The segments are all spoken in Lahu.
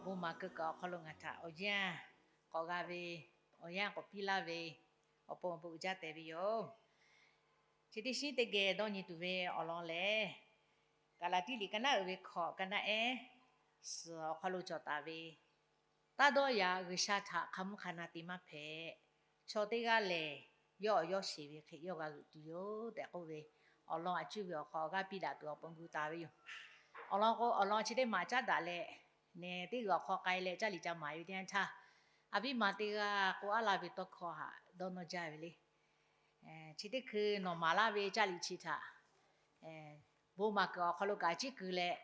Bon maˍ keu kaꞈ awˬ hk'aw lo ngaˬ htaꞈ awˬ yanˇ k'awꞈ g'a ve, awˬ yanˇ k'awꞈ piˇ laˇ ve awˬ pon awˬ bon uiˍ jaˇ tehꞈ ve yoˬ. Chi teˇ shinˉ teˇ geh dawˇ nyi tuˬ ve awˬ lawn lehˬ, Gaˍlaˍtiˆ liꞈ ka naˉ uiˍ ve hkawꞈ ka naˉ ehˉ suhˍ awˬ hk'aw lo cawˬ taˍ ve, Taˇ dawˇ yaꞈ, G'uiˬsha htaꞈ hk'a mvuhˇ hk'a na te maˇ hpehꞈ. Chaw teˇ g'aˇ lehˬ, yawˇ awˬ yawˇ sheˍ ve hk'e yawˇ g'a g'euꞈ tuˬ yoˬ tehꞈ k'oˆ ve awˬ lawn a cuˇ ve awˬ hk'aw g'aˇ piˇ daꞈ tuˬ awˬ pon gu taˍ ve yoˬ. Awˬ lawn k'o, awˬ lawn chi teˇ maˬ caˉ daꞈ leh, nehˬ teˇ g'uiˬ awˬ hk'aw k'ai leh caˇ liꞈ ca maˍ ve teˇ yanˇ htaˇ, a viˉ ma teˇ g'aˇ k'oˆ aˉ laˇ ve tawˇ hkawˇ htaꞈ dawˇ nawˇ jaˇ ve le. Chi teˇ hkui nawˬ maˍ laˇ ve caˇ liꞈ chi htaꞈ bon maˍ kuiˬ awˬ hk'aw lo kaꞈ ciˉ keu leh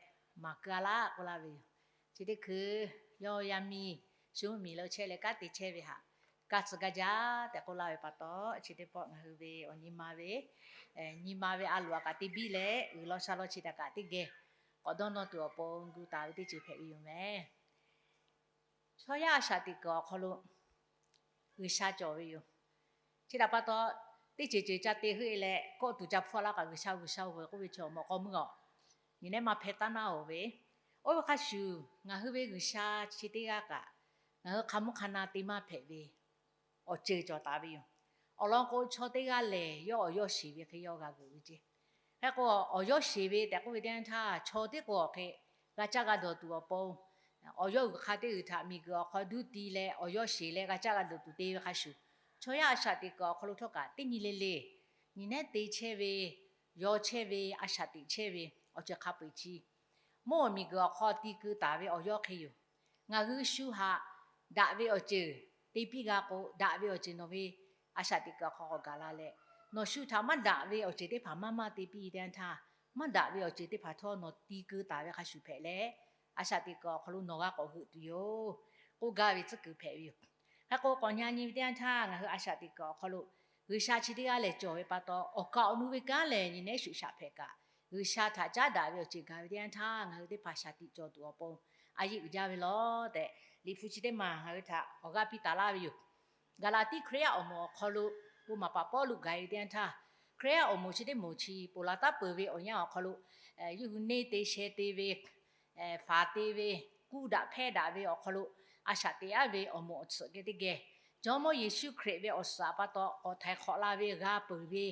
maˍ keu a laˇ k'oˆ laˇ ve yoˬ. Chi teˇ hkui yawˇ yaˇ miˇ shu mvuhˇ miˬ lo chehˇ leh kanˉ te chehˇ ve htaꞈ ka tcuh gaˇ jaˇ tehꞈ k'oˆ laˇ ve pa taw, chi teˇ pawˆ ngaˬ hui ve awˬ nyi ma ve, nyi ma ve a loꞈ a kaꞈ te biˇ leh, uiˍ law sha law chi htaꞈ kaꞈ teˇ geh k'awꞈ dawˇ nawˇ tuˬ awˬ pon gu taˍ ve teˇ ceuˬ hpehꞈ ve yoˬ mehˍ. Chaw yaˇ a shaꞈ teꞈ kuiˬ awˬ hk'aw lo G'uiˬsha cawˬ ve yoˬ. Chi htaꞈ pa taw, teˇ ceuˬ ceuˬ ca te heuˆ e leh kawˆ tuˬ ca hpfuhˇ laˇ kaꞈ G'uiˬsha G'uiˬsha-oˬ k'oˆ ve chaw mawꞈ k'aw meuˇ aˬ, nyi nehˉ maˇ hpehˇ taˉ naˉ-oˬ ve. Oˇ ve hk'a shuˍ, ngaˬ hui ve G'uiˬsha chi teˇ g'aˇ kaꞈ ngaˬ hui hk'a mvuhˇ hk'a na te maˇ hpehꞈ ve awˬ ceuˬ cawˬ taˍ ve yoˬ. Awˬ lawn k'o, chaw teˇ g'aˇ lehˬ yawˇ awˬ yawˇ sheˍ ve hk'e yawˇ g'a g'euꞈ ve ceˇ. Hk'e k'o, awˬ yawˇ sheˍ ve tehꞈ k'oˆ ve teˇ yanˇ htaˇ, chaw teˇ k'o awˬ hk'e g'a caˇ g'a dawˬ tuˬ awˬ pon, awˬ yawˇ g'uiˬ hk'a teˇ g'uiˬ htaꞈ miˬguiˬ awˬ hk'aw duˇ ti leh awˬ yawˇ sheˍ leh g'a caˇ g'a dawˬ tuˬ te ve hk'a shuˍ, chaw yaˇ a shaꞈ teꞈ kuiˬ awˬ hk'aw lo htawˇ kaꞈ teˇ nyi le le nyi nehˉ te chehˇ ve, yaw chehˇ ve, a shaꞈ teꞈ chehˇ ve awˬ ceuˬ hk'a peu-eˬ chi, mvuhˇ awˬ miˬguiˬ awˬ hk'aw ti keu taˍ ve awˬ yawˇ hk'e yoˬ. Ngaˬ hui shu htaꞈ daꞈ ve awˬ ceuˬ te piˇ g'a k'o, daꞈ ve awˬ ceuˬ nawˬ ve a shaꞈ teꞈ kuiˬ awˬ hk'aw k'awꞈ gaˬ la leh, nawˬ shu htaꞈ maˇ daꞈ ve awˬ ceuˬ teˇ hpaˍ maˇ maˇ te piˇ ve teˇ yanˇ htaˇ, maˇ daꞈ ve awˬ ceuˬ teˇ hpaˍ htawˇ nawˬ ti keu taˍ ve hk'a shuˍ hpehꞈ leh, a shaꞈ teꞈ kuiˬ awˬ hk'aw lo nawˬ g'a k'awꞈ g'euꞈ tuˬ yoˬ k'oˆ gaˇ ve tcuhˉ kuiˬ hpehꞈ ve yoˬ. Hk'e k'o, k'awꞈ nyi nyi ve teˇ yanˇ htaˇ ngaˬ hui a shaꞈ teꞈ kuiˬ awˬ hk'aw lo G'uiˬsha chi teˇ g'aˇ lehˬ cawˬ ve pa taw, awˬ kaˍ awˬ nu ve kanˉ lehˬ nyi nehˉ shuꞈ shaꞈ hpehꞈ kaꞈ, G'uiˬsha htaꞈ caˉ daꞈ ve awˬ ceuˬ gaˬ ve teˇ yanˇ htaˇ ngaˬ hui teˇ hpaˍ shaˍ tiꞈ cawˬ tuˬ awˬ pon a yeˇ uiˍ jaˇ ve lawˬ tehꞈ, Liꞈ hpu chi teˇ maˬ ngaˬ hui htaꞈ awˬ g'aˇ piˇ taˍ laˇ ve yoˬ. Gaˍlaˍtiˆ Hkriꞈ yaˇ awˬ moˍ awˬ hk'aw lo bon maˍ paˍ Pawˇluꞈ gaˬ ve teˇ yanˇ htaˇ, Hkriꞈ yaˇ awˬ moˍ chi teˇ moˍ chi ponˬ laˬ taˉ peuˬ ve awˬ yanˇ awˬ hk'aw lo, yawˇ hui neˇ te sheh te ve, faˍ te ve, kuˇ daꞈ hpehˇ daꞈ ve awˬ hk'aw lo a shaꞈ teꞈ aˉ ve awˬ moˍ awˬ tsuhꞈ geh teˇ geh, Jawˇmawˇ Yeˍsuˆ Hkriꞈ ve awˬ suhˍ pa taw k'awꞈ htaiˍ hk'awꞈ la ve g'a peuˬ ve,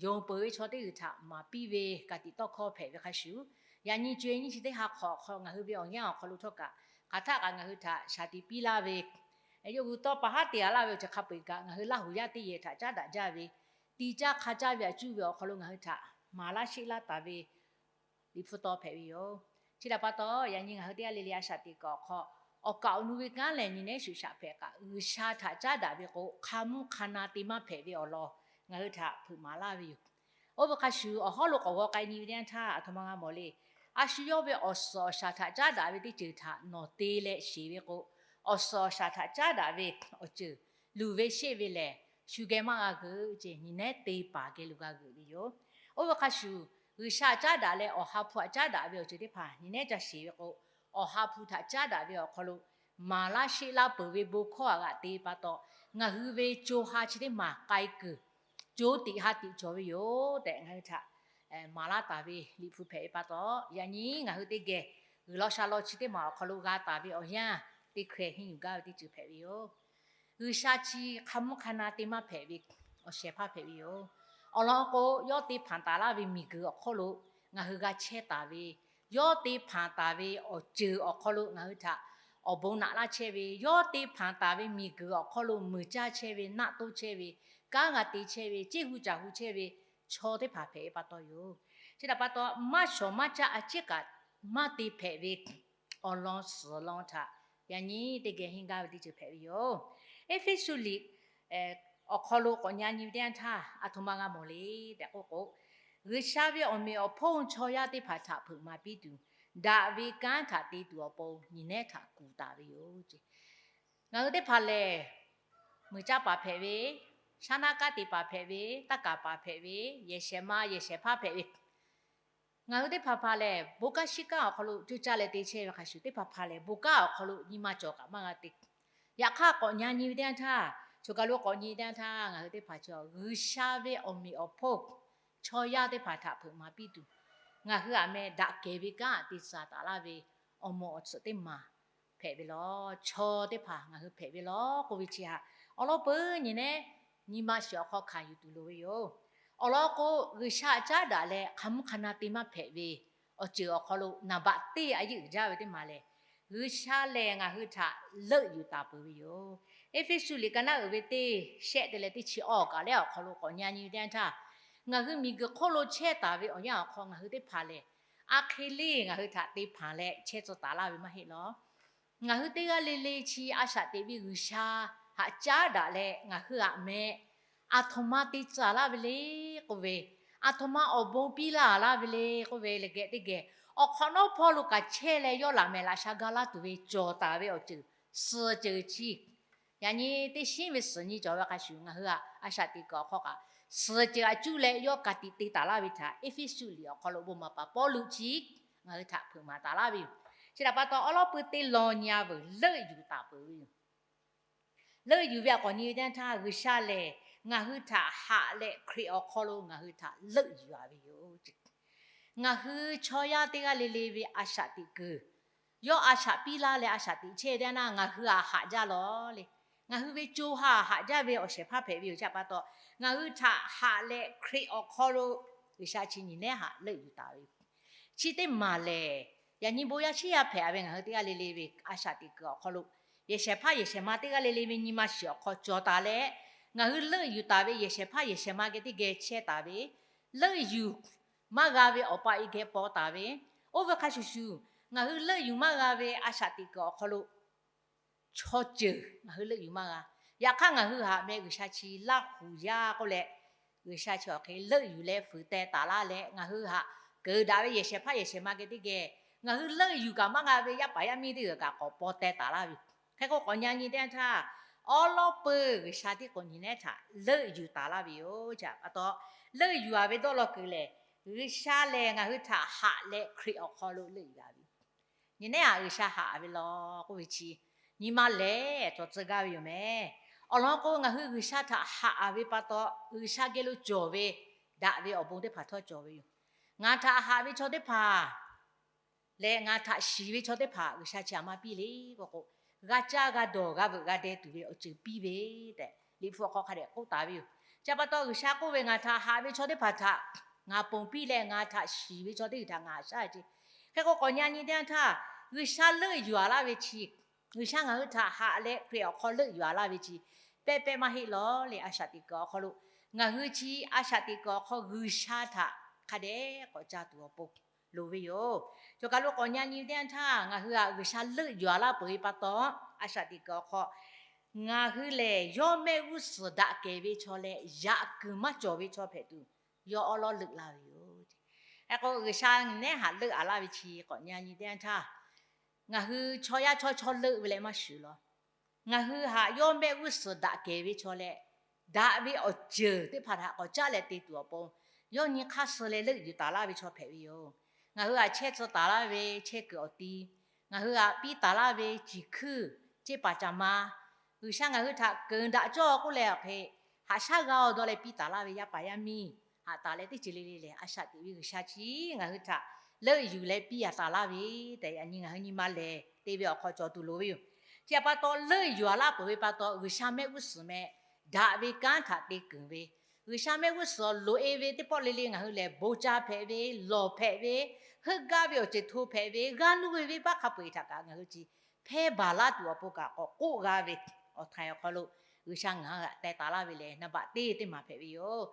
yonˍ peuˬ ve chaw teˇ g'uiˬ htaꞈ maˍ piˇ ve ka tiꞈ tawˇ hkawˇ hpehꞈ ve hk'a shuˍ, yaꞈ nyi co e nyiˇ chi teˇ ha hk'awꞈ hk'aw ngaˬ hui ve awˬ yanˇ awˬ hk'aw lo htawˇ kaꞈ, hk'aˬ htaˆ kaꞈ ngaˬ hui htaꞈ shaˍ tiꞈ piˇ laˇ ve, yawˇ hui tawˇ pa haˉ te a laˇ ve awˬ ceuˬ hk'a peu-eˬ kaꞈ ngaˬ hui Laˇhuˍ yaˇ teˇ yehˬ htaꞈ caˉ daꞈ jaˇ ve, ti caˇ hk'a caˇ ve a cuˇ ve awˬ hk'aw lo ngaˬ hui htaꞈ maˍ laˇ sheˆ laˇ taˍ ve Liꞈ hpu taw hpehꞈ ve yoˬ. Chi htaꞈ pa taw, yaꞈ nyi ngaˬ hui teˇ g'aˇ le le a shaꞈ teꞈ kuiˬ awˬ hk'aw, awˬ kaˍ awˬ nu ve kanˉ lehˬ nyi nehˉ shuꞈ shaꞈ hpehꞈ kaꞈ, G'uiˬsha htaꞈ caˉ daꞈ ve k'o, hk'a mvuhˇ hk'a na te maˇ hpehꞈ ve awˬ lawn ngaˬ hui htaꞈ hpeuꞈ maˍ laˇ ve yoˬ. Oˇ ve hk'a shuˍ, awˬ hawˉ lo k'awꞈ g'aw k'ai nyi ve teˇ yanˇ htaˇ, aˬ htoꞈ ma g'a mawˬ le. A shu yawˇ ve awˬ suhˍ awˬ shaˍ htaꞈ caˉ daꞈ ve teˇ ceuˬ htaꞈ nawˬ te leh sheˍ ve k'o, awˬ suhˍ awˬ shaˍ htaꞈ caˉ daꞈ ve awˬ ceuˬ luˬ ve sheˆ ve lehˬ, shu geh maˇ g'a g'euꞈ ce, nyi nehˉ te paˍ geh lo g'a g'euꞈ ve yoˬ. Oˇ ve hk'a shuˍ, G'uiˬsha htaꞈ caˉ daꞈ leh awˬ ha hpu htaꞈ caˉ daꞈ ve awˬ ceuˬ teˇ hpaˍ nyi nehˉ ca sheˍ ve k'o, awˬ ha hpu htaꞈ caˉ daꞈ ve awˬ hk'aw lo maˍ laˇ sheˆ laˇ peuˬ ve bon hkawˇ htaꞈ g'aꞈ te pa taw, ngaˬ hui ve co ha chi teˇ maˬ k'ai kuiˬ co tiꞈ ha tiꞈ cawˬ ve yoˬ tehꞈ ngaˬ hui htaꞈ maˍ laˇ taˍ ve Liꞈ hpu hpehꞈ ve pa taw, yaꞈ nyi ngaˬ hui teˇ geh g'uiˬ law sha law chi teˇ maˬ awˬ hk'aw lo g'a taˍ ve awˬ yanˇ teˇ hkeh henˇ yuˬ gaˇ ve teˇ ceuˬ hpehꞈ ve yoˬ. G'uiˬsha chi hk'a mvuhˇ hk'a na te maˇ hpehꞈ ve awˬ shehˍ hpaˇ hpehꞈ ve yoˬ. Awˬ lawn k'o, yawˇ te hpanˍ taˍ laˇ ve miˬguiˬ awˬ hk'oˆ lo ngaˬ hui g'a chehˇ taˍ ve, yawˇ te hpanˍ taˍ ve awˬ ceuˬ awˬ hk'aw lo ngaˬ hui htaꞈ awˬ bon naꞈ laˇ chehˇ ve, yawˇ te hpanˍ taˍ ve miˬguiˬ awˬ hk'aw lo muiˬ caˇ chehˇ ve, naˆ toˇ chehˇ ve, kanˉ g'a te chehˇ ve, ceˇ hu caˬ hu chehˇ ve chaw teˇ hpaˍ hpehꞈ ve pa taw yoˬ. Chi htaꞈ pa taw, maˇ shawˍ maˇ caˇ a ciˉ kaꞈ maˇ te hpehꞈ ve awˬ lawn suhˍ lawn htaꞈ yaꞈ nyi teˇ geh henˇ gaˇ ve teˇ ceuˬ hpehꞈ ve yoˬ. Eˇfeˇsuꞈ liꞈ awˬ hk'aw lo k'awꞈ nyi nyi ve teˇ yanˇ htaˇ, aˬ htoꞈ ma g'a mawˬ le tehꞈ k'oˆ k'o, G'uiˬsha ve awˬ meꞈ awˬ hponˇ chaw yaˇ teˇ hpaˍ htaꞈ hpeuꞈ maˍ piˇ tuˬ, daꞈ ve kanˉ htaꞈ te tuˬ awˬ pon nyi nehˉ htaꞈ kuˬ taˍ ve yoˬ ce. Ngaˬ hui teˇ hpaˍ lehˬ, muiˬ caˇ paˍ hpehꞈ ve, shaˉ naˆ kanˉ te paˍ hpehꞈ ve, taˇ kaˍ paˍ hpehꞈ ve, yehˬ shehˍ ma yehˬ shehˍ hpaˇ hpehꞈ ve, ngaˬ hui teˇ hpaˍ hpaˍ lehˬ, bon kanˉ shiˉ kanˉ awˬ hk'aw lo coˇ caˇ leh te chehˇ ve hk'a shuˍ, teˇ hpaˍ hpaˍ lehˬ bon kanˉ awˬ hk'aw lo nyi ma cawˬ kaꞈ maˇ g'a te. Yaꞈ hk'aˇ, k'awꞈ nyi nyi ve teˇ yanˇ htaˇ, choˬ kaˬ lo k'awꞈ nyi teˇ yanˇ htaˇ, ngaˬ hui teˇ hpaˍ chi G'uiˬsha ve awˬ meꞈ awˬ hponˇ chaw yaˇ teˇ hpaˍ htaꞈ hpeuꞈ maˍ piˇ tuˬ, ngaˬ hui aꞈ meh daꞈ kehˬ ve kanˉ te tcuh taˍ laˇ ve awˬ moˍ awˬ tsuhꞈ teˇ maˬ hpehꞈ ve law. Chaw teˇ hpaˍ ngaˬ hui hpehꞈ ve law k'oˆ ve chi htaꞈ awˬ lawn peuˬ nyi nehˉ nyi ma shiˍ awˬ hk'aw hkanˍ yuˬ tuˬ loˍ ve yoˬ. Awˬ lawn k'o, G'uiˬsha caˉ daꞈ leh hk'aˬ mvuhˇ hk'aˬ na te maˇ hpehꞈ ve awˬ ceuˬ awˬ hk'aw lo naˍ baꞈ teˇ a yeˇ uiˍ jaˇ ve teˇ maˬ lehˬ, G'uiˬsha lehˬ ngaˬ hui htaꞈ leuˆ yuˬ taˍ peuˬ ve yoˬ. Eˇfeˇsuꞈ liꞈ ka naˉ uiˍ ve teˇ shehˆ te leh teˇ chi awˬ kaꞈ lehˬ awˬ hk'aw lo k'awꞈ nyi nyi ve teˇ yanˇ htaˇ, ngaˬ hui miˬguiˬ hk'oˆ lo chehˇ taˍ ve awˬ yanˇ awˬ hk'aw ngaˬ hui teˇ hpaˍ lehˬ, a hk'e le ngaˬ hui htaꞈ te hpanˍ leh chehˇ tcuh taˍ laˇ ve maˇ heˆ law. Ngaˬ hui teˇ g'aˇ le le chi a shaꞈ teꞈ ve G'uiˬsha haꞈ caˉ daꞈ leh ngaˬ hui aꞈ meh aˬ htoꞈ ma te tcuh laˇ ve le k'oˆ ve, aˬ htoꞈ ma awˬ bon piˇ laˇ laˇ ve le k'oˆ ve le geh teˇ geh, awˬ hk'awꞈ nawˉ hpawˇ lo kaꞈ chehˇ leh yawˇ laꞈ mehˍ laꞈ sha ga laˇ tuˬ ve cawˬ taˍ ve awˬ ceuˬ suhˍ ceuˬ chi, yaꞈ nyi teˇ shinˉ ve suhˍ nyi cawˬ ve hk'a shuˍ ngaˬ hui a shaꞈ teꞈ kuiˬ awˬ hk'aw kaꞈ suhˍ ceuˬ aꞈ cuˇ leh yawˇ ka tiꞈ te taˍ laˇ ve htaꞈ Eˇfeˇsuꞈ liꞈ awˬ hk'aw lo bon maˍ paˍ Pawˇluꞈ chi ngaˬ hui htaꞈ hpeuꞈ maˍ taˍ laˇ ve yoˬ. Chi htaꞈ pa taw awˉ lawˉ pui teˇ lawn nyi a veuˬ leuˆ yuˬ taˍ peuˬ ve yoˬ. Leuˆ yuˬ ve a k'awꞈ nyi ve teˇ yanˇ htaˇ G'uiˬsha lehˬ ngaˬ hui htaꞈ haꞈ leh Hkriꞈ awˬ hk'aw lo ngaˬ hui htaꞈ leuˆ yuˬ a ve yoˬ. Ngaˬ hui chaw yaˇ teˇ g'aˇ le le ve a shaꞈ teꞈ kuiˬ, yawˇ a shaꞈ piˇ laˇ leh a shaꞈ teꞈ chehˇ ve teˇ yanˇ htaˇ ngaˬ hui aꞈ haꞈ jaˇ lawˬ le. Ngaˬ hui ve co ha haꞈ jaˇ ve awˬ shehˍ hpaˇ hpehꞈ ve yoˬ. Chi htaꞈ pa taw ngaˬ hui htaꞈ haꞈ leh Hkriꞈ awˬ hk'aw lo G'uiˬsha chi nyi nehˉ haꞈ leuˆ yuˬ taˍ ve yoˬ. Chi teˇ maˬ lehˬ, yaꞈ nyi bon yaˇ shiˉ yaˇ hpehꞈ ve ngaˬ hui teˇ g'aˇ le le ve a shaꞈ teꞈ kuiˬ awˬ hk'aw lo yehˬ shehˍ hpaˇ yehˬ shehˍ ma teˇ g'aˇ le le ve nyi ma shiˍ awˬ hk'aw cawˬ taˍ leh, ngaˬ hui leuˆ yuˬ taˍ ve yehˬ shehˍ hpaˇ yehˬ shehˍ ma geh teˇ geh chehˇ taˍ ve, leuˆ yuˬ maˇ g'a ve awˬ pa e geh paw taˍ ve, oˇ ve hk'a shuˍ shuˍ ngaˬ hui leuˆ yuˬ maˇ g'a ve a shaꞈ teꞈ kuiˬ awˬ hk'aw lo chaw ceuˬ ngaˬ hui leuˆ yuˬ maˇ g'a. Yaꞈ hk'aˇ ngaˬ hui haꞈ meh G'uiˬsha chi Laˇ huˍ yaˇ k'oˆ leh, G'uiˬsha chi awˬ hk'e leuˆ yuˬ leh fuiˍ teh taˍ laˇ leh ngaˬ hui haꞈ keunˍ daꞈ ve yehˬ shehˍ hpaˇ yehˬ shehˍ ma geh teˇ geh ngaˬ hui leuˆ yuˬ kaꞈ maˇ g'a ve yaˇ paˍ yaˇ miˇ teˇ g'aˇ kaꞈ k'awꞈ paw teh taˍ laˇ ve yoˬ. Hk'e k'o k'awꞈ nyi nyi teˇ yanˇ htaˇ, awˉ lawˉ pui G'uiˬsha tiˉ k'o nyi nehˉ htaꞈ leuˆ yuˬ taˍ laˇ ve yoˬ. Chi pa taw leuˆ yuˬ a ve dawˇ law kuiˬ lehˬ, G'uiˬsha lehˬ ngaˬ hui htaꞈ haꞈ leh Hkriꞈ awˬ hk'aw lo leuˆ yuˬ a ve yoˬ. Nyi nehˉ aꞈ G'uiˬsha haꞈ ve law k'oˆ ve chi nyi ma lehˬ cawˬ tcuh gaˇ ve yoˬ meh. Awˬ lawn k'o ngaˬ hui G'uiˬsha htaꞈ haꞈ a ve pa taw G'uiˬsha geh lo cawˬ ve daꞈ ve awˬ bon teˇ hpaˍ htawˇ cawˬ ve yoˬ. Ngaˬ htaꞈ haꞈ ve chaw teˇ hpaˍ leh ngaˬ htaꞈ shiˍ ve chaw teˇ hpaˍ G'uiˬsha chi aꞈ maˇ piˇ le k'o k'o, g'a caˇ g'a dawˬ g'a veuꞈ g'a deh tuˬ ve awˬ ceuˬ piˇ ve tehꞈ Liꞈ hpu awˬ hk'aw hk'a dehꞈ k'oˆ taˍ ve yoˬ. Chi pa taw G'uiˬsha k'oˆ ve, ngaˬ htaꞈ haꞈ ve chaw teˇ hpaˍ htaꞈ ngaˬ ponˬ piˇ leh ngaˬ htaꞈ shiˍ ve chaw teˇ g'uiˬ htaꞈ ngaˬ haꞈ shaˉ ve ce. Hk'e k'o k'awꞈ nyi nyi teˇ yanˇ htaˇ, G'uiˬsha leuˆ yuˬ a laˇ ve chi, G'uiˬsha ngaˬ hui htaꞈ haꞈ leh Hkriꞈ awˬ hk'aw leuˆ yuˬ a laˇ ve chi, pehˇ pehˇ maˇ heˆ lawˬ le. A shaꞈ teꞈ kuiˬ awˬ hk'aw lo ngaˬ hui chi a shaꞈ teꞈ kuiˬ awˬ hk'aw G'uiˬsha htaꞈ hk'a dehꞈ k'awꞈ ca tuˬ awˬ pon loˍ ve yoˬ. Cawˬ kaˬ lo k'awꞈ nyi nyi teˇ yanˇ htaˇ, ngaˬ hui htaꞈ G'uiˬsha leuˆ yuˬ a laˇ peuˬ ve pa taw, a shaꞈ teꞈ kuiˬ awˬ hk'aw ngaˬ hui lehˬ yawˇ mehˆ g'uˇ suhˍ daꞈ kehˬ ve chaw leh yaꞈ kuiˬ maˇ cawˬ ve chaw hpehꞈ tuˬ, yawˇ awˉ lawˉ leuˆ laˇ ve yoˬ. Hk'e k'o G'uiˬsha nyi nehˉ haꞈ leuˆ a laˇ ve chi k'awꞈ nyi nyi teˇ yanˇ htaˇ, ngaˬ hui chaw yaˇ chaw chaw leuˆ ve leh maˇ shuˍ lawˬ. Ngaˬ hui htaꞈ yawˇ mehˆ g'uˇ suhˍ daꞈ kehˬ ve chaw leh, daꞈ ve awˬ ceuˬ teˇ hpaˍ htaꞈ k'awꞈ caˉ leh te tuˬ awˬ pon, yawˇ nyi hk'aˇ suh leh leuˆ yuˬ taˍ laˇ ve chaw hpehꞈ ve yoˬ. Ngaˬ hui htaꞈ chehˇ tcuh taˍ laˇ ve chehˇ kuiˬ awˬ ti, ngaˬ hui htaꞈ piˇ taˍ laˇ ve ciˬ hkuiˇ ceˇ paˍ caˍ ma, G'uiˬsha ngaˬ hui htaꞈ keunˍ daꞈ cawˇ k'oˆ leh awˬ hk'e, haꞈ shaˉ g'a awˬ dawˇ leh piˇ taˍ laˇ ve yaˇ paˍ yaˇ miˇ, haꞈ taˍ leh teˇ ceuˬ le le lehˬ, a shaꞈ teꞈ ve G'uiˬsha chi ngaˬ hui htaꞈ leuˆ yuˬ leh piˇ a taˍ laˇ ve tehꞈ yaꞈ nyi ngaˬ hui nyi ma lehˬ te ve awˬ hk'aw cawˬ tuˬ loˍ ve yoˬ. Chi htaꞈ pa taw leuˆ yuˬ a laˇ peuˬ ve pa taw G'uiˬsha mehˆ g'uˇ suhˍ meh daꞈ ve kanˉ htaꞈ te keunˍ ve, G'uiˬsha mehˆ g'uˇ suhˍ loꞈ e ve teˇ pawˆ le le ngaˬ hui lehˬ bon ca hpehꞈ ve, lawˬ hpehꞈ ve, heuˆ gaˇ ve awˬ ceuˬ hto hpehꞈ ve, g'aˇ nuˇ ve venˇbaˆ hk'a peu-eˬ htaꞈ kaꞈ ngaˬ hui chi hpehˇ baˬ laˇ tuˬ awˬ pon kaꞈ k'awꞈ k'oˆ g'a ve, awˬ htaiˍ awˬ hk'aw lo G'uiˬsha ngaˬ hui htaꞈ teh taˍ laˇ ve lehˬ naˍ baꞈ teˇ teˇ maˬ hpehꞈ ve yoˬ.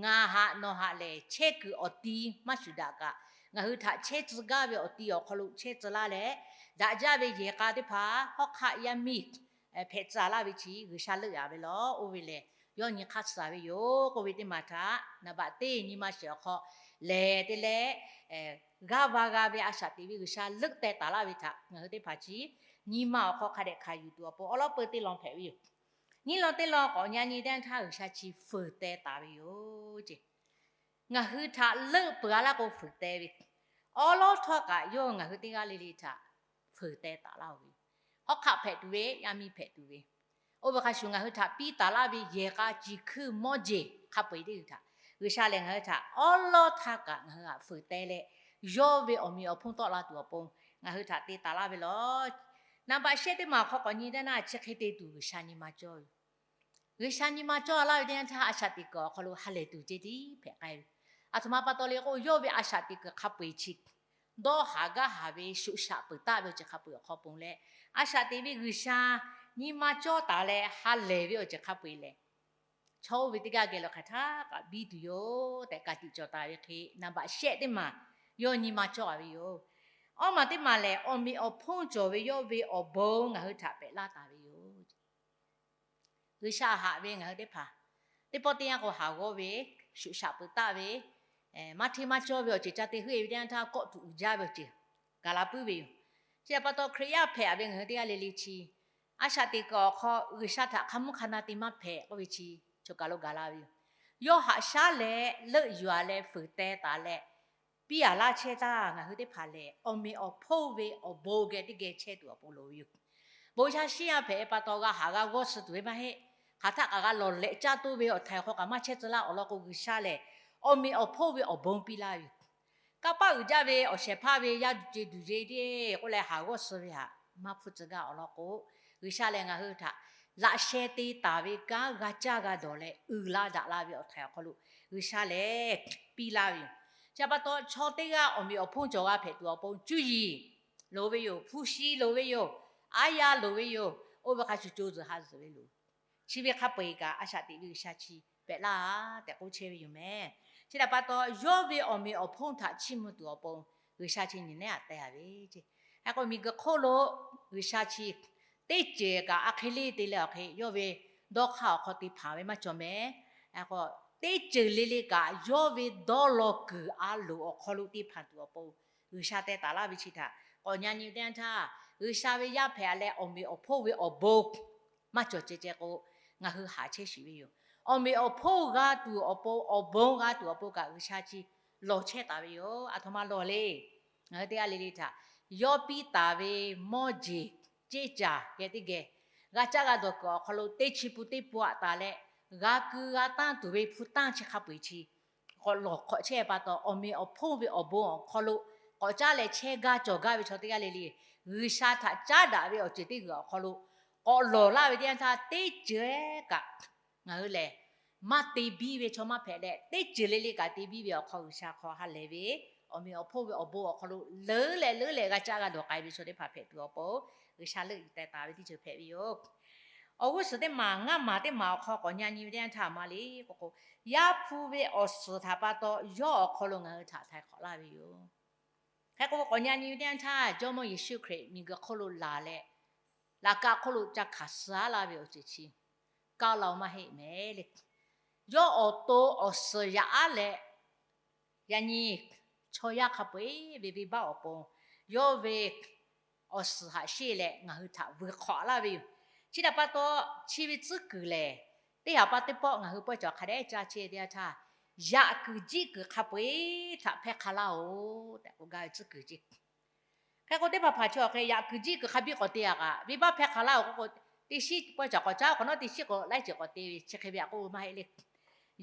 Ngaˬ htaꞈ nawˬ htaꞈ lehˬ chehˇ kuiˬ awˬ ti maˇ shuˍ daꞈ kaꞈ, ngaˬ hui htaꞈ chehˇ tcuh gaˇ ve awˬ ti awˬ hk'aw lo chehˇ tcuh laˇ leh, daꞈ jaˇ ve yehˬ k'a teˇ hpaˍ hawˉ hk'aˆ yaˇ miˇ hpehꞈ tcuh laˇ ve chi G'uiˬsha leuˆ yaꞈ ve lawˬ. Oˇ ve lehˬ yawˇ nyi hk'aˇ suh ve yoˬ k'oˆ ve teˇ maˬ htaꞈ naˍ baꞈ teˇ nyi ma shiˍ awˬ hk'aw lehˬ te leh, g'aˇ va g'a ve a shaꞈ teꞈ ve G'uiˬsha leuˆ teh taˍ laˇ ve htaꞈ ngaˬ hui teˇ hpaˍ chi nyi ma awˬ hk'aw hk'a dehꞈ hkanˍ yuˬ tuˬ awˬ pon awˉ lawˉ peuˬ teˇ lawn hpehꞈ ve yoˬ. Nyiˇ lawn teˇ lawn k'awꞈ nyi nyi teˇ yanˇ htaˇ G'uiˬsha chi fuiˍ teh taˍ ve yoˬ ce. Ngaˬ hui htaꞈ leuˆ peuˬ a laˇ k'o fuiˍ teh ve, awˉ lawˉ htawˇ kaꞈ yawˇ ngaˬ hui teˇ g'aˇ le le htaꞈ fuiˍ teh taˍ laˇ-oˬ ve, hawˉ hk'aˆ hpehꞈ tuˬ ve, yaˇ miˇ hpehꞈ tuˬ ve, oˇ ve hk'a shuˍ ngaˬ hui htaꞈ piˇ taˍ laˇ ve yehˬ k'a ciˬ hkuiˇ mawˇ jeˬ hk'a peu-eˬ teˇ g'uiˬ htaꞈ G'uiˬsha lehˬ ngaˬ hui htaꞈ awˉ lawˉ htaˇ kaꞈ ngaˬ hui htaꞈ fuiˍ teh leh, yawˇ ve awˬ meꞈ awˬ hponˇ tawˆ la tuˬ awˬ pon ngaˬ hui htaꞈ te taˍ laˇ ve lawˬ. Naˍ baꞈ shehˆ teˇ maˬ awˬ hk'aw k'awꞈ nyi teˇ naˇ, chi hk'e te tuˬ G'uiˬsha nyi ma cawˇ ve. G'uiˬsha nyi ma cawˇ laˇ ve teˇ yanˇ htaˇ, a shaꞈ teꞈ kuiˬ awˬ hk'aw lo ha lehˬ tuˬ ceh tiˉ hpehꞈ k'ai ve. Aˬ htoꞈ ma pa taw le k'o, yawˇ ve a shaꞈ teꞈ kuiˬ hk'a peu-eˬ chi dawˇ haˍ gaˇ haˍ ve shoꞈ shaꞈ peuˬ taˆ ve awˬ ceuˬ hk'a peu-eˬ awˬ hk'aw pon leh, a shaꞈ teꞈ ve G'uiˬsha nyi ma cawˇ taˍ leh ha lehˬ ve awˬ ceuˬ hk'a peu-eˬ lehˬ, chaw oˇ ve teˇ g'aˇ geh lo hk'aˬ htaˇ kaꞈ biˇ tuˬ yoˬ tehꞈ ka tiꞈ cawˬ taˍ ve hk'e, naˍ baꞈ shehˆ teˇ maˬ yawˇ nyi ma cawˇ ve yoˬ. Awˇ maˬ teˇ maˬ lehˬ, awˬ meꞈ awˬ hponˇ cawˬ ve yawˇ ve awˬ bon ngaˬ hui htaꞈ pehꞈ laˇ taˍ ve yoˬ. G'uiˬsha haꞈ ve ngaˬ hui teˇ hpaˍ, teˇ pawˆ teˇ yanˇ k'o haˍ g'awˇ ve, shoꞈ shaꞈ peuˬ taˆ ve, maˇ hteˇ maˇ cawˇ ve awˬ ceuˬ ca te heuˆ-e ve teˇ yanˇ htaˇ, kawˆ tuꞈ uiˍ jaˇ ve awˬ ceuˬ gaˬ la puiˉ ve yoˬ. Chi htaꞈ pa taw, Hkriꞈ yaˇ hpehꞈ ve ngaˬ hui teˇ g'aˇ le le chi a shaꞈ teꞈ kuiˬ awˬ hk'aw G'uiˬsha htaꞈ hk'a mvuhˇ hk'a na te maˇ hpehꞈ k'oˆ ve chi choˬ kaˬ lo gaˬ la ve yoˬ. Yawˇ haꞈ shaˉ leh leuˆ yuˬ-a leh fuiˍ teh taˍ leh, piˇ-a laˇ chehˇ htaˇ, ngaˬ hui teˇ hpaˍ lehˬ awˬ meꞈ awˬ hponˇ ve awˬ bon geh teˇ geh chehˇ tuˬ awˬ pon loˍ ve yoˬ. Bon sha shiˉ yaˇ hpehꞈ ve pa taw, g'a haˍ g'a g'awˇ suh tuˬ ve maˇ heˆ. Hk'aˬ htaˆ kaꞈ g'a lawˬ lehꞈ caˇ toˇ ve awˬ htaiˍ awˬ hk'aw kaꞈ maˇ chehˇ tcuh laˇ. Awˬ lawn k'o, G'uiˬsha lehˬ awˬ meꞈ awˬ hponˇ ve awˬ bon piˇ laˇ ve yoˬ. Kanˇ paˆ uiˍ jaˇ ve awˬ shehˍ hpaˇ ve yaˇ duˬ ce duˬ ce te k'oˆ leh haˍ g'awˇ suh ve htaꞈ maˇ hpfuhˇ tcuh gaˇ. Awˬ lawn k'o, G'uiˬsha lehˬ ngaˬ hui htaꞈ laꞈ sheh te taˍ ve kanˉ g'a caˇ g'a dawˬ leh uiˍ la daꞈ la ve awˬ htaiˍ awˬ hk'aw lo G'uiˬsha lehˬ piˇ laˇ ve yoˬ. Chi pa taw, chaw teˇ g'aˇ awˬ meꞈ awˬ hponˇ cawˬ g'a hpehꞈ tuˬ awˬ pon cuˇ yiˍ loˍ ve yoˬ. Hpu shi loˍ ve yoˬ. Aˉ yaˇ loˍ ve yoˬ. Oˇ ve hk'a shuˍ co zuhˬ ha zuhˬ ve loˍ. Chi ve hk'a peu-eˬ kaꞈ a shaꞈ teꞈ ve G'uiˬsha chi pehꞈ laˇ tehꞈ k'oˆ chehˇ ve yoˬ mehˍ. Chi htaꞈ pa taw, yawˇ ve awˬ meꞈ awˬ hponˇ htaꞈ chiˇ mvuh tuˬ awˬ pon G'uiˬsha chi nyi nehˉ aꞈ teh-a ve ce. Hk'e k'o, miˬguiˬ hk'oˆ lo G'uiˬsha chi teˇ ceuˬ kaꞈ a hk'e le te leh awˬ hk'e, yawˇ ve dawˇ hk'aˇ awˬ hk'aw te hpanˍ ve maˇ cawˬ mehˍ. Hk'e k'o, teˇ ceuˬ le le kaꞈ yawˇ ve dawˇ law kuiˬ a loˍ awˬ hk'aw lo te hpanˍ tuˬ awˬ pon G'uiˬsha teh taˍ laˇ ve chi htaꞈ k'awꞈ nyi nyi teˇ yanˇ htaˇ, G'uiˬsha ve yaˇ hpehꞈ leh awˬ meꞈ awˬ hponˇ ve awˬ bon maˇ cawˬ ceh ceh k'o, ngaˬ hui haꞈ chehˇ shiˍ ve yoˬ. Awˬ meꞈ awˬ hponˇ g'a tuˬ awˬ pon, awˬ bon g'a tuˬ awˬ pon kaꞈ G'uiˬsha chi lawˬ chehˇ taˍ ve yoˬ. Aˬ htoꞈ ma lawˬ le. Ngaˬ hui teˇ g'aˇ le le htaꞈ yawˇ piˇ taˍ ve mawˇ jeˬ ceˇ caˬ geh teˇ geh g'a caˇ g'a dawˬ kuiˬ awˬ hk'aw lo teˇ chi pun teˇ pun aꞈ taˍ leh, g'a ku g'a tanˇ tuˬ ve hpu tanˇ chi hk'a peu-eˬ chi k'awꞈ lawˬ hk'awꞈ chehˇ pa taw, awˬ meꞈ awˬ hponˇ ve awˬ bon awˬ hk'aw lo k'awꞈ caˉ leh chehˇ gaˇ cawˬ gaˇ ve chaw teˇ g'aˇ le le, G'uiˬsha htaꞈ caˉ daꞈ ve awˬ ceuˬ teˇ g'uiˬ awˬ hk'aw lo k'awꞈ lawˬ laˇ ve teˇ yanˇ htaˇ, teˇ ceuˬ kaꞈ ngaˬ hui lehˬ maˇ te biˇ ve chaw maˇ hpehꞈ leh, teˇ ceuˬ le le kaꞈ te biˇ ve awˬ hk'aw G'uiˬsha hk'aw ha lehˬ ve, awˬ meꞈ awˬ hponˇ ve awˬ bon awˬ hk'aw lo leuˉ leh leuˉ leh g'a caˇ g'a dawˬ k'ai ve chaw teˇ hpaˍ hpehꞈ tuˬ awˬ pon, G'uiˬsha leuˆ yuˬ teh taˍ ve teˇ ceuˬ hpehꞈ ve yoˬ. Awˬ g'uˇ suhˍ teˇ maˬ ngaˇ maˬ teˇ maˬ awˬ hk'aw k'awꞈ nyi nyi ve teˇ yanˇ htaˇ, maˇ le k'oˆ k'o, Yaˇ hpu ve awˬ suhˍ htaꞈ pa taw yawˇ awˬ hk'aw lo ngaˬ hui htaꞈ htaiˍ hk'awꞈ laˇ ve yoˬ. Hk'e k'o, k'awꞈ nyi nyi ve teˇ yanˇ htaˇ, Jawˇmawˇ Yeˍsuˆ Hkriꞈ miˬguiˬ hk'oˆ lo laˬ leh, laꞈ ka hk'oˆ lo ca hkanˍ suh-a laˇ ve awˬ ceuˬ chi kaˇ la-o maˇ heˆ mehˍ le. Yawˇ awˬ to awˬ suhˍ yaꞈ aˉ leh, yaꞈ nyi chaw yaˇ hk'a peu-eˬ ve venˇbaˆ awˬ pon yawˇ ve awˬ suhˍ haꞈ sheˆ leh ngaˬ hui htaꞈ vuiˬ hk'awꞈ laˇ ve yoˬ. Chi htaꞈ pa taw, chi ve tcuhˉ kuiˬ lehˬ, teˇ haꞈ pa teˇ pawˆ ngaˬ hui pawehˇ cawˬ hk'a dehꞈ caˇ chehˇ ve teˇ yanˇ htaˇ, yaꞈ kuiˬ jiˆ kuiˬ hk'a peu-eˬ htaꞈ hpehˇ hk'a laˇ-oˬ tehꞈ k'oˆ gaˇ ve tcuhˉ kuiˬ ce. Hk'e k'o, teˇ hpaˍ hpaˍ chi awˬ hk'e yaꞈ kuiˬ jiˆ kuiˬ hk'a biˇ k'awꞈ te-a kaꞈ, venˇbaˆ hpehˇ hk'a laˇ-oˬ k'oˆ k'o, teˇ shiˉ pawehˇ cawˬ k'awꞈ caˇ, k'awꞈ nawˉ teˇ shiˉ k'o laiˉ ceuˬ k'awꞈ te ve chi hk'e ve htaꞈ k'oˆ ve maˇ heˆ le.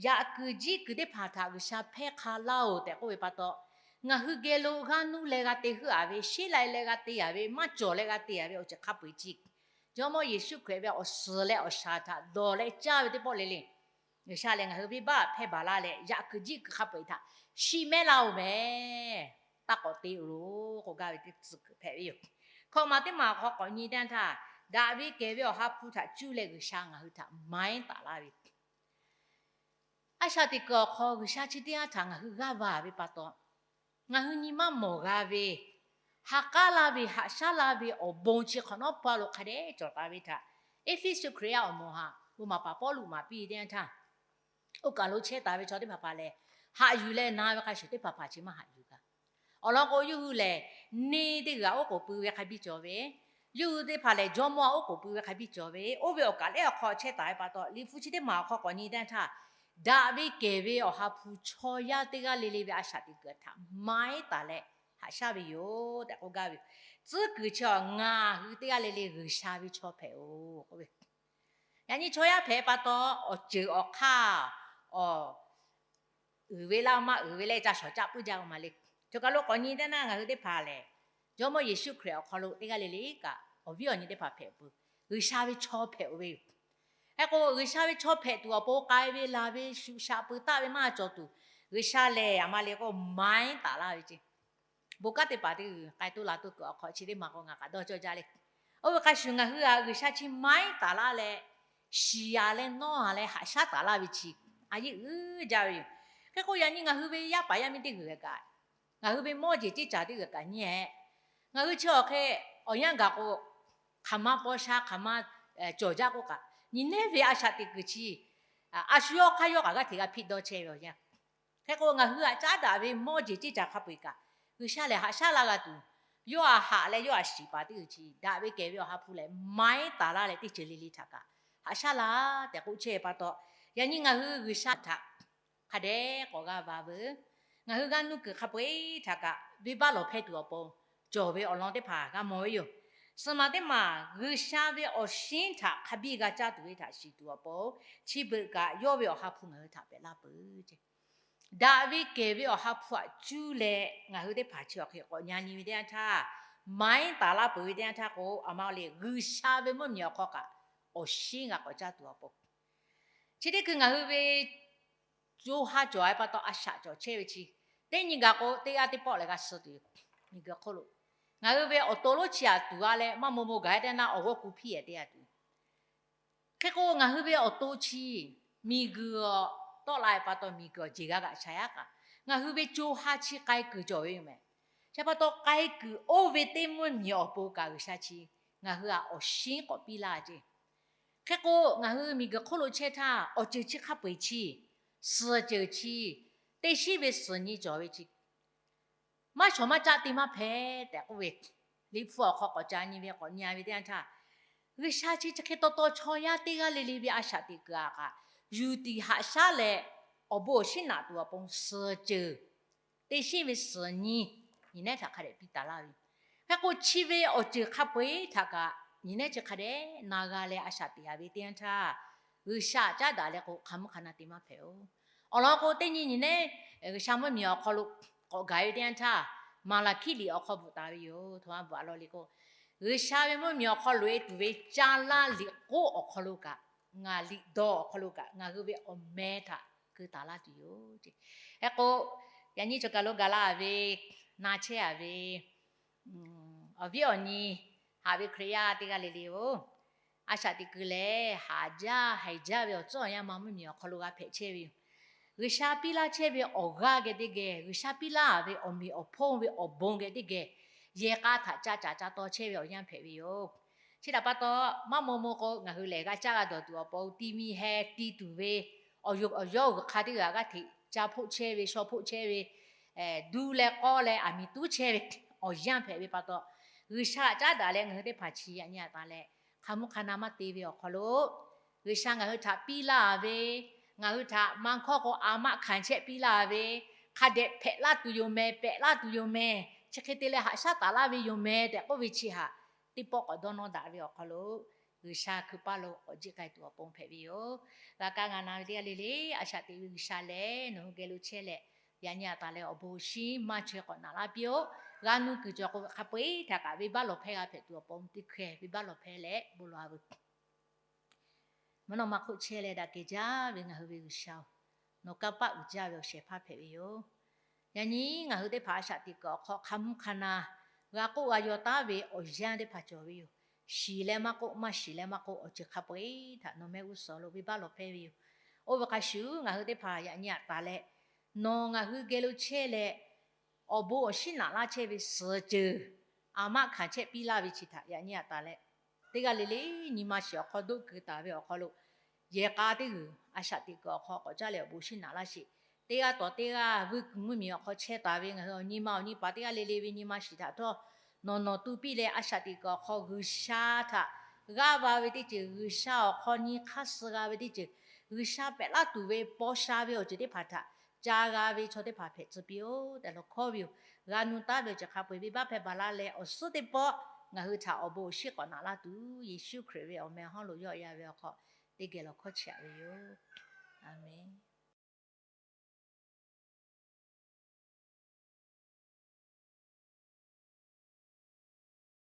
Yaꞈ kuiˬ jiˆ kuiˬ teˇ hpaˍ htaꞈ G'uiˬsha hpehˇ hk'a laˇ-oˬ tehꞈ k'oˆ ve pa taw, ngaˬ hui geh lo g'aˇ nuˇ leh g'a te heuˆ-a ve, sheˉ lai leh g'a te-a ve, maˇ cawˬ leh g'a te-a ve awˬ ceuˬ hk'a peu-eˬ chi, Jawˇmawˇ Yeˍsuˆ Hkriꞈ ve awˬ suhˍ leh awˬ shaˍ htaꞈ dawˬ leh caˇ ve teˇ pawˆ le le, G'uiˬsha lehˬ ngaˬ hui venˇbaˆ hpehˇ baˬ laˇ leh, yaꞈ kuiˬ jiˆ kuiˬ hk'a peu-eˬ htaꞈ shiˆ mehˉ laˇ-oˬ mehˍ. Taˇ k'awꞈ te-oˬ loˬ k'oˆ gaˇ ve teˇ tcuhˉ kuiˬ hpehꞈ ve yoˬ. Hkawꞈ maˬ teˇ maˬ awˬ hk'aw k'awꞈ nyi teˇ yanˇ htaˇ, daꞈ ve kehˬ ve Awˬ ha hpu htaꞈ cuˇ leh G'uiˬsha ngaˬ hui htaꞈ maiˉ taˍ laˇ ve, a shaꞈ teꞈ kuiˬ awˬ hk'aw G'uiˬsha chi teˇ g'aˇ htaꞈ ngaˬ hui g'aˇ va ve pa taw, ngaˬ hui nyi maˇ mawˬ g'a ve, ha k'aˉ laˇ ve, haꞈ shaˉ laˇ ve awˬ bon chi hk'awꞈ nawˉ pawˇ lo hk'a dehꞈ cawˬ taˍ ve htaꞈ, Eˇfeˇsuꞈ Hkriꞈ yaˇ awˬ moˍ htaꞈ bon maˍ paˍ Pawˇluꞈ maˍ piˇ teˇ yanˇ htaˇ, oˇ kaˬ lo chehˇ taˍ ve chaw teˇ hpaˍ hpaˍ lehˬ, haꞈ yuˬ leh na ve hk'a shuˍ teˇ hpaˍ hpaˍ chi maˇ haꞈ yuˬ g'a. Awˬ lawn k'o, yawˇ hui lehˬ neˇ teˇ g'aˇ oˉ k'oˍ pui ve hk'a biˇ cawˬ ve, yawˇ hui teˇ hpaˍ lehˬ jawˇmawˇ oˉ k'oˍ pui ve hk'a biˇ cawˬ ve, oˇ ve awˬ kaˬ lehˉ awˬ hk'aw chehˇ taˍ ve pa taw, Liꞈ hpu chi teˇ maˬ awˬ hk'aw k'awꞈ nyi teˇ yanˇ htaˇ, daꞈ ve kehˬ ve Awˬ ha hpu chaw yaˇ teˇ g'aˇ le le ve a shaꞈ teꞈ kuiˬ htaꞈ maiˉ taˍ leh haꞈ shaˉ ve yoˬ tehꞈ k'oˆ gaˇ ve yoˬ. Tcuhˉ kuiˬ chi awˬ, ngaˬ hui teˇ g'aˇ le le G'uiˬsha ve chaw hpehꞈ-oˬ k'oˆ ve, yaꞈ nyi chaw yaˇ hpehꞈ pa taw, awˬ ceuˬ awˬ hk'aˇ, awˬ uiˍ ve laˇ maˇ uiˍ ve leh ca shawˍ caˆ puiˉ jaˇ-oˬ ma le. Choˬ kaˬ lo k'awꞈ nyi teˇ naˇ, ngaˬ hui teˇ hpaˍ lehˬ, Jawˇmawˇ Yeˍsuˆ Hkriꞈ awˬ hk'aw lo teˇ g'aˇ le le kaꞈ awˬ viˉ awˬ nyi teˇ hpaˍ hpehꞈ peuˬ. G'uiˬsha ve chaw hpehꞈ-oˬ ve yoˬ. Hk'e k'o, G'uiˬsha ve chaw hpehꞈ tuˬ awˬ pon k'ai ve laˬ ve shuˍ shaꞈ peuˬ taˆ ve maˇ cawˬ tuˬ, G'uiˬsha lehˬ aˬ ma le k'o maiˉ taˍ laˇ ve ce. Bon kanˉ teˇ hpaˍ teˇ g'uiˬ k'ai toˇ la toˇ kuiˬ awˬ hk'aw chi teˇ maˬ k'o ngaˬ k'aꞈ dawˇ cawˇ jaˇ le. Oˇ ve hk'a shuˍ ngaˬ hui htaꞈ G'uiˬsha chi maiˉ taˍ laˇ leh, shiˍ-a leh nawˇ-a leh haꞈ shaˉ taˍ laˇ ve chi a yeˇ uiˍ jaˇ ve yoˬ. Hk'e k'o, yaꞈ nyi ngaˬ hui ve yaˇ paˍ yaˇ miˇ teˇ g'uiˬ kaꞈ, ngaˬ hui ve mawˇ jeˬ ceˇ caˬ teˇ g'uiˬ kaꞈ nyi-e, ngaˬ hui chi awˬ hk'e awˬ yanˇ gaˬ k'o, hk'aˬ ma paw sha hk'aˬ ma cawˬ jaˇ k'oˆ kaꞈ, nyi nehˉ ve a shaꞈ teꞈ kuiˬ chi a shu yawˇ hk'aˇ yawˇ kaꞈ g'aˇ hteꞈ g'a hpiˇ dawˇ chehˇ ve awˬ yanˇ. Hk'e k'o, ngaˬ hui htaꞈ caˉ daꞈ ve mawˇ jeˬ ceˇ caˬ hk'a peu-eˬ kaꞈ, G'uiˬsha lehˬ haꞈ shaˉ laˇ g'a tuˬ, yawˇ htaꞈ haꞈ leh yawˇ htaꞈ shiˍ paˍ teˇ g'uiˬ chi daꞈ ve kehˬ ve awˬ ha hpu lehˬ maiˉ taˍ laˇ leh teˇ ceuˬ le le htaꞈ kaꞈ haꞈ shaˉ laˇ tehꞈ k'oˆ chehˇ pa taw, yaꞈ nyi ngaˬ hui G'uiˬsha htaꞈ hk'a dehꞈ k'awꞈ g'a va veuˬ. Ngaˬ hui g'a nuˇ kuiˬ hk'a peu-eˬ htaꞈ kaꞈ venˇbaˆ lawˬ hpehˇ tuˬ awˬ pon cawˬ ve awˬ lawn teˇ hpaˍ g'a mawˬ ve yoˬ. Suhˍ maˬ teˇ maˬ G'uiˬsha ve awˬ shinˉ htaꞈ hk'a biˇ g'a caˇ tuˬ ve htaꞈ shiˍ tuˬ awˬ pon, chi beuꞈ kaꞈ yawˇ ve awˬ ha hpu ngaˬ hui htaꞈ pehꞈ laˇ peuˬ ce. Daꞈ ve kehˬ ve awˬ ha hpu htaꞈ cuˇ leh ngaˬ hui teˇ hpaˍ chi awˬ hk'e k'awꞈ nyi nyi ve teˇ yanˇ htaˇ, maiˉ taˍ laˇ peuˬ ve teˇ yanˇ htaˇ k'o, aˬ ma le G'uiˬsha ve mvuhˇmiˬ awˬ hk'aw kaꞈ awˬ shinˉ g'a k'awꞈ caˇ tuˬ awˬ pon, chi teˇ hkui ngaˬ hui ve co ha cawˬ-e pa taw a shaꞈ cawˬ chehˇ ve chi, teˇ nyi gaˬ k'o teˇ g'aˇ teˇ pawˆ leh g'a suh tuˬ yoˬ. Miˬguiˬ hk'oˆ lo ngaˬ hui ve awˬ to lonˉ chi htaꞈ tuˬ g'a leh maˇ maw maw gaˬ-e teˇ yanˇ awˬ g'awˇ ku hpiˇ-e teˇ yanˇ tuˬ yoˬ. Hk'e k'o, ngaˬ hui ve awˬ to chi miˬguiˬ awˬ tawˆ la-e pa taw miˬguiˬ awˬ jeˬ g'a g'aꞈ sha-a kaꞈ, ngaˬ hui ve co ha chi k'ai kuiˬ cawˬ ve yoˬ mehˍ. Chi pa taw k'ai kuiˬ oˇ ve teˇ mvuhˇmiˬ awˬ pon kaꞈ G'uiˬsha chi ngaˬ hui htaꞈ awˬ shinˉ k'awꞈ piˇ laˇ ce. Hk'e k'o, ngaˬ hui miˬguiˬ hk'oˆ lo chehˇ htaˇ awˬ ceuˬ chi hk'a peu-eˬ chi, suhˍ ceuˬ chi, teˇ shinˉ ve suhˍ nyi cawˬ ve chi maˇ shawˍ maˇ caˆ te maˇ hpehꞈ tehꞈ k'oˆ ve, Liꞈ hpu awˬ hk'aw k'awꞈ ca nyi ve k'awꞈ nyi-a ve teˇ yanˇ htaˇ, G'uiˬsha chi chi hk'e taw taw chaw yaˇ teˇ g'aˇ le le ve a shaꞈ teꞈ kuiˬ-a kaꞈ, yuˬ tiꞈ haꞈ shaˉ leh awˬ bon awˬ shinˉ naꞈ tuˬ awˬ pon suhˍ ceuˬ, teˇ shinˉ ve suhˍ nyi, nyi nehˉ htaꞈ hk'a dehꞈ piˇ taˍ laˇ ve. Hk'e k'o, chi ve awˬ ceuˬ hk'a peu-eˬ htaꞈ kaꞈ nyi nehˉ chi hk'a dehꞈ na g'a leh a shaꞈ teꞈ-a ve teˇ yanˇ htaˇ, G'uiˬsha caˉ daꞈ leh k'o hk'a mvuhˇ hk'a na te maˇ hpehꞈ-oˬ. Awˬ lawn k'o, teˇ nyi nyi nehˉ G'uiˬsha mvuhˇmiˬ awˬ hk'aw lo k'awꞈ gaˬ ve teˇ yanˇ htaˇ, Maˍlaˍhkiˆ liꞈ awˬ hk'aw bvuhꞈ taˍ ve yoˬ. Htoꞈ ma bvuhꞈ-a law le k'o, G'uiˬsha ve mvuhˇmiˬ awˬ hk'aw loꞈ-e tuˬ ve caˇ lanˇ liꞈ k'oˆ awˬ hk'aw lo kaꞈ, ngaˬ liꞈ dawˇ awˬ hk'aw lo kaꞈ ngaˬ hui ve awˬ meh htaꞈ keu taˍ laˇ tuˬ yoˬ. Hk'e k'o, yaꞈ nyi cawˬ kaˬ lo gaˬ la ve, na chehˇ-a ve awˬ viˉ awˬ nyi, haꞈ ve Hkriꞈ yaˇ teˇ g'aˇ le le-oˬ, a shaꞈ teꞈ kuiˬ lehˬ haꞈ jaˇ haiˬ jaˇ ve awˬ tcuhˉ awˬ yanˇ ma mvuhˇmiˬ awˬ hk'aw lo g'a hpehꞈ chehˇ ve yoˬ. G'uiˬsha piˇ laˇ chehˇ ve awˬ g'aˇ geh teˇ geh, G'uiˬsha piˇ laˇ ve awˬ meꞈ awˬ hponˇ ve awˬ bon geh teˇ geh, yehˬ k'a htaꞈ ca caˍ ca taw chehˇ ve awˬ yanˇ hpehꞈ ve yoˬ. Chi htaꞈ pa taw, maˇ maw maw k'o ngaˬ hui lehˬ g'a caˇ g'a dawˬ tuˬ awˬ pon ti mi heh ti tuˬ ve awˬ yawˇ g'uiˬ hk'a teˇ g'aˇ g'aˇ hteꞈ ca hpoˆ chehˇ ve, shaw hpoˆ chehˇ ve, duˇ leh k'awˇ leh aˬ miˍ tuˉ chehˇ ve awˬ yanˇ hpehꞈ ve pa taw, G'uiˬsha htaꞈ caˉ daꞈ leh ngaˬ hui teˇ hpaˍ chi yaꞈ nyi yaꞈ taˍ leh hk'a mvuhˇ hk'a na maˇ te ve awˬ hk'aw lo, G'uiˬsha ngaˬ hui htaꞈ piˇ laˇ ve, ngaˬ hui htaꞈ maˇ hkawˇ k'o a maˆ hkanˍ chehˇ piˇ laˇ ve, hk'a dehꞈ hpehꞈ laˇ tuˬ yoˬ meh, pehꞈ laˇ tuˬ yoˬ meh, chi hk'e te leh haꞈ shaˉ taˍ laˇ ve yoˬ meh tehꞈ k'oˆ ve chi htaꞈ teˇ pawˆ k'awꞈ dawˇ nawˇ daꞈ ve awˬ hk'aw lo, G'uiˬsha hkui paˇ lo k'awꞈ jiˆ k'ai tuˬ awˬ pon hpehꞈ ve yoˬ. G'a kaˇ g'a na ve teˇ g'aˇ le le, a shaꞈ teꞈ ve G'uiˬsha lehˬ nawˬ hui geh lo chehˇ leh, yaꞈ nyi yaꞈ taˍ leh awˬ bon awˬ shinˉ maˇ chaweh k'awꞈ naꞈ laˇ piˇ-oˆ. G'a nuˇ kuiˬ cawˬ k'o hk'a peu-eˬ htaꞈ kaꞈ venˇbaˆ lawˬ hpehˇ g'a hpehꞈ tuˬ awˬ pon teˇ hkeh venˇbaˆ lawˬ hpehˇ leh bon lawˬ-a veuˬ. Mvuhˇ naw ma hk'oˆ chehˇ leh daꞈ kehˬ jaˇ ve ngaˬ hui ve G'uiˬsha-oˬ, nawˬ kanˇ paˆ uiˍ jaˇ ve awˬ shehˍ hpaˇ hpehꞈ ve yoˬ. Yaꞈ nyi ngaˬ hui teˇ hpaˍ a shaꞈ teꞈ kuiˬ awˬ hk'aw hk'a mvuhˇ hk'a na g'a k'oˆ g'a yaw taˉ ve awˬ yanˇ teˇ hpaˍ cawˬ ve yoˬ. Shiˍ leh maˇ k'oˆ, maˇ shiˍ leh maˇ k'oˆ, awˬ ceuˬ hk'a peu-eˬ htaꞈ nawˬ mehˆ g'uˇ suhˍ lo venˇbaˆ lawˬ hpehˇ ve yoˬ. Oˇ ve hk'a shuˍ ngaˬ hui teˇ hpaˍ yaꞈ nyi yaꞈ taˍ leh, nawˬ ngaˬ hui geh lo chehˇ leh, awˬ bon awˬ shinˉ naꞈ laˇ chehˇ ve suhˍ ceuˬ, a maˆ hkanˍ chehˇ piˇ laˇ ve chi htaꞈ yaꞈ nyi yaꞈ taˍ leh, teˇ g'aˇ le le nyi ma shiˍ awˬ hk'aw doˆ keu taˍ ve awˬ hk'aw lo, yehˬ k'a teˇ g'uiˬ a shaꞈ teꞈ kuiˬ awˬ hk'aw k'awꞈ caˇ leh awˬ bon shinˉ naꞈ laˇ sheˍ. Teˇ g'aˇ tawˍ teˇ g'aˇ vuiˇ kuiˬ mvuhˇmiˬ awˬ hk'aw chehˇ taˍ ve ngaˬ hui awˬ nyi ma awˬ nyi paˍ teˇ g'aˇ le le ve nyi ma shiˍ htaꞈ htawˇ, nawˬ nawˬ tu piˇ leh a shaꞈ teꞈ kuiˬ awˬ hk'aw G'uiˬsha htaꞈ g'aˇ va ve teˇ ceuˬ, G'uiˬsha awˬ hk'aw nyi hk'aˇ suh g'a ve teˇ ceuˬ, G'uiˬsha pehꞈ laˇ tuˬ ve paw sha ve awˬ ceuˬ teˇ hpaˍ htaꞈ ca g'a ve chaw teˇ hpaˍ hpehꞈ tcuh piˇ-oˆ tehꞈ lawˬ hkawˇ ve yoˬ. G'a nu taˉ ve awˬ ceuˬ hk'a peu-eˬ venˇbaˆ hpehˇ baˬ laˇ leh awˬ suhˉ teˇ pawˆ ngaˬ hui htaꞈ awˬ bon awˬ shinˉ k'awꞈ naꞈ laˇ tuˬ, Yeˍsuˆ Hkriꞈ ve awˬ meh hawˉ lo yawˆ ya ve awˬ hk'aw teˇ geh lawˬ hkawˇ chi aꞈ ve yoˬ. A menˬ.